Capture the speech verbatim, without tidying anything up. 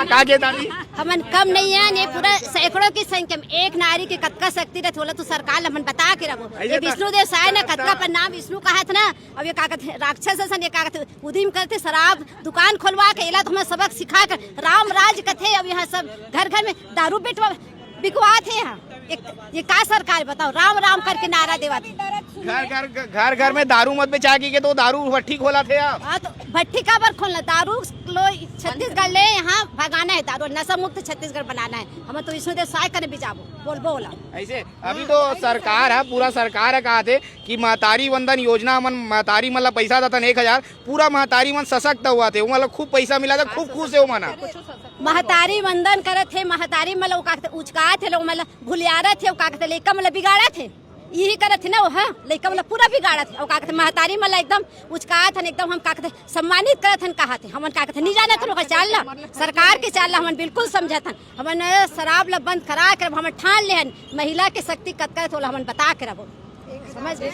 का के दादी? हमन कम नहीं है, ये पूरा सैकड़ों की संख्या में एक नारी के कतका शक्ति रहे, थोड़ा तो सरकार ला हमन बता के रहो। ये विष्णु देव साय ना कतका अपन नाम विष्णु कहा था ना, अब ये का कहते राक्षस असन, ये का कहते उदिम करथे, शराब दुकान खोलवा के एला तो हमें सबक सिखा कर राम राज कथे। अब यहाँ सब घर घर में दारू बेटवा बिकवात हे यहाँ। एक, ये का सरकार बताओ, राम राम करके नारा देवात हे। घर घर घर घर में दारू मत बेचा के, तो दारू भट्टी खोला थे आप। हाँ, तो भट्टी का बर खोलना, दारू लो छत्तीसगढ़ ले यहाँ भगाना है, दारू नशा मुक्त छत्तीसगढ़ बनाना है। हम तो इसमें दे साय करने भी जाबो, बोल बोला। ऐसे अभी तो सरकार है, पूरा सरकार है कहा थे कि महतारी वंदन योजना, हमन महतारी मन ला पैसा दतन एक हजार, पूरा महतारी मन सशक्त हुआ थे, वो मतलब खूब पैसा मिला था, खूब खुश है वो मना। महतारी वंदन करत हे, महतारी मन ला वो का कहते उचकात हे, लोग मन ला भुलियारत हे, वो का कहते लइका मन ला बिगाड़त हे, यही करत हे ना वो, हाँ, लइका मन ला पूरा बिगाड़त हे। वो का कहते महतारी मन ला एकदम उचकात हन, एकदम हम का कहते सम्मानित करत हन, कहा थे हमन का कहते नहीं जानत हन ओकर चाल ला, सरकार के चाल ला हमन बिल्कुल समझत हन। हमन शराब ला बंद करा के अब हमन ठान ले हन, महिला के शक्ति कतका हे, तो हमन बता के रहो, समझ गए?